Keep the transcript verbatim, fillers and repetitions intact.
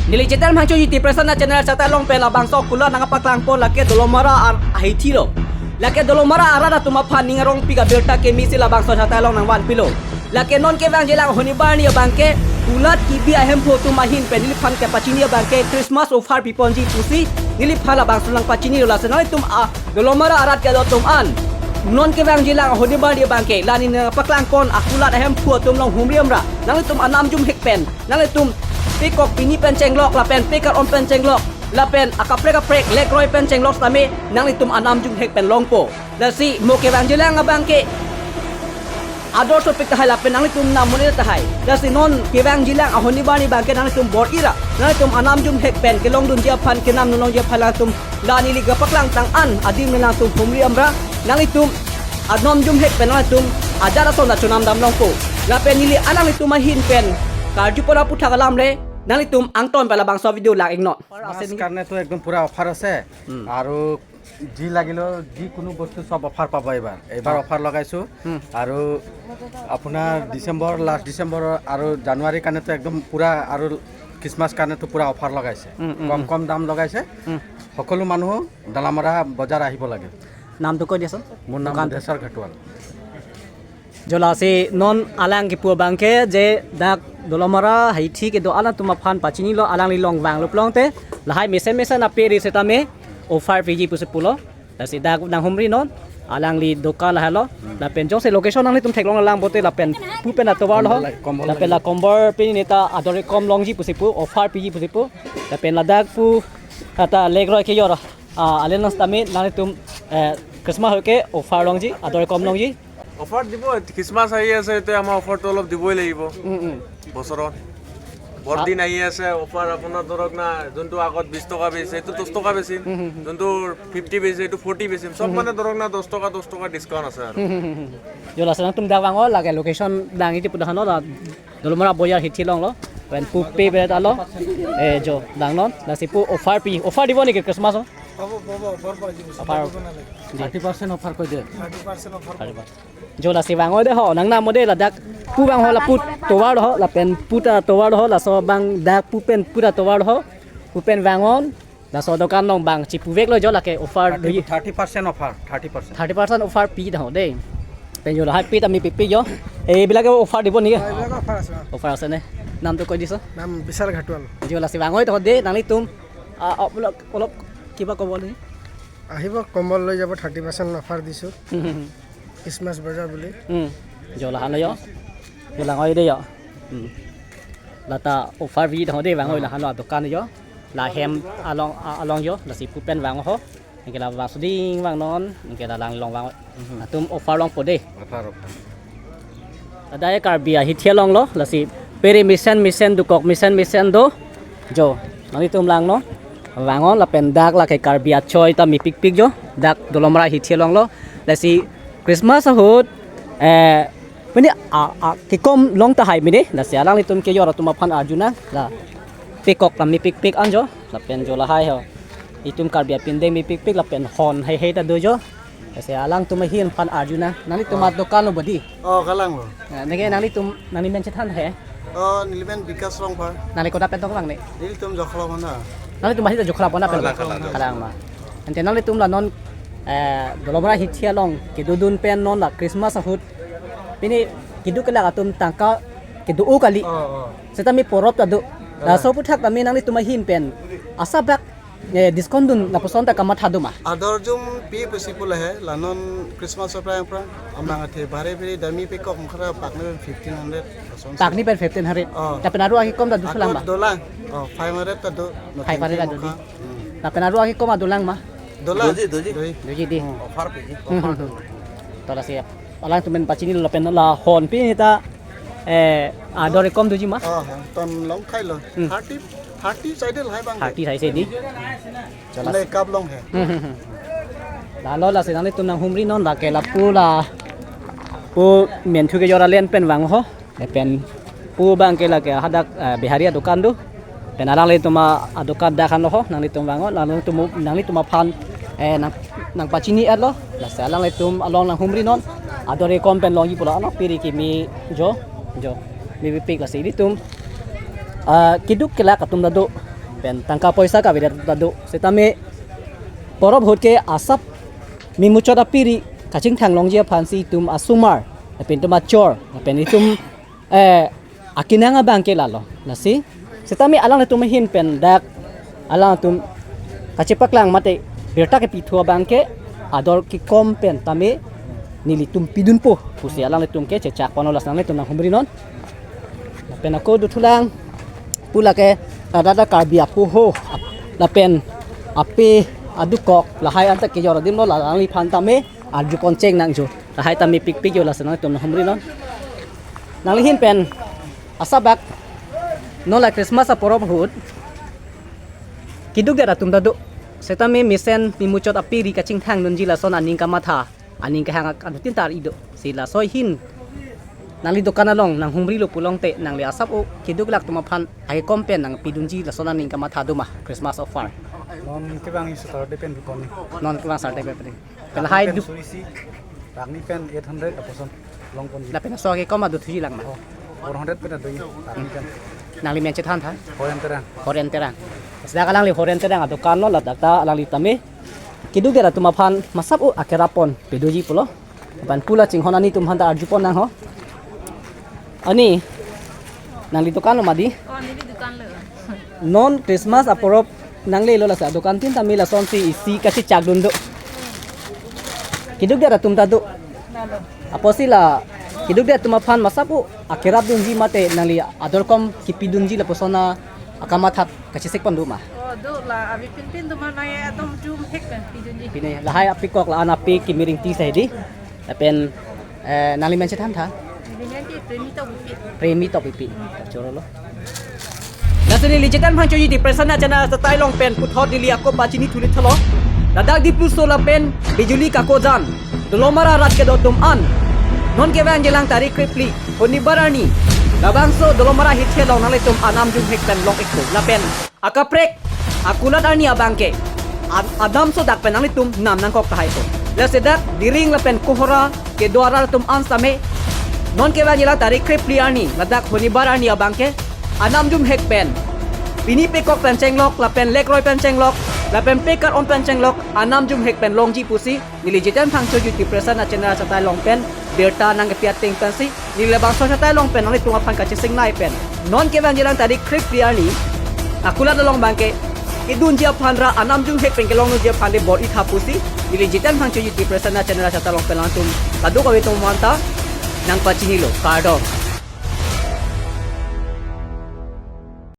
Neli Chetan Phangchoji Tiprasa na channel chatai along pen labangso kulat nangpaklang pon lake Dolamara ar ahithi lo. Lake Dolamara arat atum aphan ning arongpik abirta kemisi labangso chatai along nangvanpilo. Lake non kevangjilang ahormu arni abangke kulat kibi ahemphu atum ahin pen neliphan kepachini abangke Christmas offer piponji pusi neliphan labangso nangpachini lo, lasi nanglitum a Dolamara arat kedo atum an non kevangjilang ahormu arni abangke la neli nangpaklang pon akulat ahemphu atum along humri amra nanglitum anam jumhek pen nanglitum pekok pini pen chenglok lapen pekar om pen chenglok lapen akaprek kaprek lekroi pen chenglok tame nanglitum anam jumhek pen longpo. Lasi mo kevangjilang abangke ador sopik tahai lapen nanglitum nam monit tahai. Lasi non kevangjilang ahormu arni abangke nanglitum bor-ira nanglitum anam jumhek pen kelongdunji aphan kenam nunongji aphan latum la neli kapaklang tang an adim nangtum humri amra nanglitum anam jumhek pen nanglitum ajat ason ta chonam dam longpo. Lapen neli alanglitum ahin pen karju pon aputhak alam le nanglitum angton pen labangso video lang iknon. Christmas কাৰণে তো একদম পুৰা অফাৰ আছে। আৰু যি লাগিলেও যিকোনো বস্তু সব অফাৰ পাব এইবাৰ। এইবাৰ অফাৰ লগাইছো। আৰু আপোনাৰ ডিচেম্বৰ, লাষ্ট ডিচেম্বৰ আৰু জানুৱাৰীৰ কাৰণে তো একদম পুৰা, আৰু খ্ৰীষ্টমাছ কাৰণে তো পুৰা অফাৰ লগাইছে। কম কম দাম লগাইছে। সকলো মানুহ দলামৰা বজাৰ আহিব লাগে। নামটো কৈ দিয়াচোন। মোৰ নাম দোকান। বুধেশ্বৰ ঘাটুৱাল। Jo, lasi non alang kipu abangke je dak Dolamara ahithi kedo arat atum aphan pachinilo, alangli along vanglo pulote lahai mesen mesen aperi setame offer piji pusi pulo. Lasi dak nanghumri non alangli dokan lahai lo. Lapen jongsi location nanglitum theklong lang pote lapen pu pen atovar lo ho. Kombol, kombol lapen lagi. La kombor pini neta ador ekom longji pusi pu, offer piji pusi pu. Lapen ladak pu ata lekroi kejor, ah, alen nang setame nanglitum, eh, Christmas ahut ke offer longji, ador ekom longji. Offer দিব, খ্ৰীষ্টমাছ আহি আছে, এতিয়া আমাৰ অফাৰটো অলপ দিবই লাগিব। উম, উম। বছৰত বৰদিন আহি আছে, অফাৰ আপোনাৰ ধৰক না, যোনটো আগত বিশ টকা বেচিছে, এইটো দহ টকা বেচিম। হুম, হুম, হুম। যোনটো ফিফটি বেচিছে, এইটো ফৰ্টি বেচিম। চব মানে ধৰক না, দহ টকা, দহ টকা ডিছকাউণ্ট আছে আৰু। হুম, হুম, হুম, হুম। Jo, lasi nangtum dak vango, lake location dang iti pudahan lo, la Dolamara bojar hithi along lo, pen pu pe beret alo, eh, jo, dang non, lasi pu offer pi, offer দিব নেকি খ্ৰীষ্টমাছৰ? হ'ব, হ'ব, offer পাই যাব, চিন্তা কৰিব নালাগে। Offer। Thirty percent offer কৈ দে। Thirty percent offer. Jo, lasi vang-oi dei ho, nangnam-o dei, ladak pu vang ho, la pu tovar ho, lapen pu ta tovar ho, laso abang dak pu pen pu ta tovar ho, pu pen vang-on, laso dokan along bang chipuvek lo jo, lake offer thirty, doji। Thirty percent offer, thirty percent. Thirty percent offer pi dei ho dei। Pen jo lahai pi ta mepikpik jo। এইবিলাকে offer দিব নেকি? অ, এইবিলাক অফাৰ আছে, অ। Offer আছে ne? নামটো কৈ দিছো। নাম বিশাল ঘাটুৱাল। Jo, lasi vang-oi dei ho dei, nanglitum, a, a, olop, olop kiba kobol ni? আহিব, কম্বল লৈ যাব, থাৰ্টি পাৰ্চেণ্ট অফাৰ দিছোঁ। হুম, হুম, হুম। খ্ৰীষ্টমাছ বজাৰ বুলি। হুম। Jo, lahan lo jo. Jo, vang-oi dei jo. Hmm. Lata offer pi dei ho dei, vang-oi, ah, lahan lo adokan jo. La hem along, a-, along jo, lasi pu pen vang ho. Anke la vang suding vang non, anke la lang along vang. Mhm. Latum offer longpo dei. Offer, offer. Ladak Karbi ahithi along lo, lasi peri mesen mesen, dokok mesen mesen do. Jo, nanglitum lang non. Vang-on lapen dak lake Karbi achoi ta mepikpik jo. Dak Dolamara ahithi along lo. Lasi Christmas ahut, eh, mene a, a, kekom long tahai mene. Lasi alanglitum kejor atum aphan arjunang. La pekok ta mepikpik an jo. Lapen jo lahai ho. Itum Karbi apindeng mepikpik lapen hon heihei ta do jo. Lasi alangtum ahin aphan arjunang. Nanglitum, oh, adokan lo bodi? Oh, kalang lo. Nah, neke nanglitum, nangli men chethan he? Oh, neli men Bikas Rongphar. Nangli kodak pen tong lang ne? Nelitum Jokholom hana. Nanglitum ahi ta Jokholom hana pen? Oh, kalang, kalang, kalang. Kalang ma. Ante nanglitum la non, eh, Dolamara ahithi along kedodun pen non la Christmas ahut pini keduk kelak atum tangka kedo-o kali. Oh, oh. Setame porop ta do. Ah. Laso aputhak tame nanglitum ahin pen asabak, eh, discount dun lapuson ta kamatha do ma? Ador jumpi pusi pu lahai, la non Christmas aphrang aphrang amang athe bare bare dami pekok mukha ra pakni pen fifteen hundred lason. Pakni pen fifteen hundred. Oh. Lapen aru akekom ta do selang ma? Ako dolang. Oh, five hundred ta do. Five hundred ta do di. Hmm. Lapen aru akekom adolang ma? Dolang. Doji, doji. Doji. Doji di. Hmm. Offer piji. Hmm, hmm, hmm. To lasi alangtum men pachinilo lapen la hon pini ta, eh, ador ekom doji ma? Oh, ton long khai lo. Hmm. Thirty, thirty saidel hai bang. Thirty saise di. Jo, lasi kap long he. Hmm, hmm, hmm. Lalo lasi nanglitum nanghumri non, lake lapu la pu menthu kejor alen pen vang ho. Lapen pu abangke lake hadak, eh, Bihari adokan do. Pen alanglitum adokan dak an lo ho, nanglitum vang-o, nanglitum, nanglitum aphan, eh, nang, nangpachini-et lo. Lasi alanglitum along nanghumri non. Ador ekom pen longji pulo, ano piri kimi jo, jo. Mepikpik lasi ilitum, ah, keduk kelak atum ta do. Pen tangka poisa kavedet ta do. Setame porop ahut ke asap memuchot apiri kachingthang longji aphansi itum asomar, lapen itum achor, lapen itum, eh, akinang abang ke lalo. Lasi, setame alanglitum ahin pen dak alangtum kachepaklang mate birta kepithu abang ke ador kekom pen tame nelitum pidunpo pusi alanglitum ke chechak ponlo, lasi nanglitum nanghumri non. Lapen ako dothulang pu lake, ada ada Karbi apo ho, lapen ape adukok lahai anta kejor adim lo, la alangliphan tame arjupon chengnang jo. Lahai tame pikpik jo, lasi nanglitum nanghumri non. Nangli ahin pen asap bak, non la Christmas aporop ahut keduk det atum ta do. Setame mesen memuchot apiri kachingthang dunji lason aning kamatha, aning kehang ak-, adutin tar ido. Si laso ahin nangli dokan along nanghumrilo pulote nangli asap o keduk det atum aphan akekom pen nangpidunji lason aning kamatha do ma Christmas offer? Non kevang Saturday pen bikoni. Non kevang Saturday pen. Lahai pen duk. Suri isi, rangni pen eight hundred aposon longponji. Lapen so akekom adothuji lang ma? Oh, four hundred pen adotji, rangni pen. Nangli men chethan tha? Horen Terang. Horen Terang. Sida alangli Horen Terang adokan lo, ladak ta alangli tame keduk det atum aphan masap o akerap pon pedoji pulo. Lapen pu la chinghon ani atum aphanta arjupon nang ho. Ani, nangli dokan lo ma di? Oh, neli dokan lo. Non Christmas aporop nanglelo, lasi adokan tin tame lasonsi isi kachechak dun do. Keduk det atum ta do. Lalo. Apotsi la keduk det atum aphan masap o akerap dunji mate nangli ador kom kepidunji lapuson akamatha kachesik pon do ma? Oh, do la, avi pinpin do ma, nangli adom jumhek pen pidunji. Pine lahai apikok la-an api kemiring ti sai di. Lapen, eh, nangli men chethan tha? Neli men ke Premi Tokbipi. Premi Tokbipi. Choro lo. Lasi neli Jiten Phangchoji Deep Pressure National channel achatai along pen puthot neli ako pachini thulit thalo. Ladak Dipluso lapen Bijuli Kakojan Dolamara arat kedo atum an, non kevang jilang tarik krepli, Honibar arni, labangso Dolamara hithi along nanglitum anam jumhek pen long ikpo. Lapen akaprek akulat arni abang ke ad-, adamso dak pen nanglitum nam nangkok tahai po. Lasi dak Diring lapen Kohora kedo arat atum an same, non kevang jilang tarik krepli arni, ladak Honibar arni abang ke anam jumhek pen pini pekok pen chenglok, lapen lekroi pen chenglok, lapen pekar-on pen chenglok, anam jumhek pen longji pusi neli Jiten Phangchoji Deep Pressure National channel achatai along pen birta nangkepi ateng pensi neli labangso achatai along pen nanglitum aphan kachesing nai pen, non kevang jilang tarik krepli arni akulat along abang ke kedunji aphan ra anam jumhek pen kelongdunji aphan le bor-i tha pusi neli Jiten Phangchoji Deep Pressure National channel achatai along pen nanglitum kadokave atum aphanta nangpachinilo. Kardom.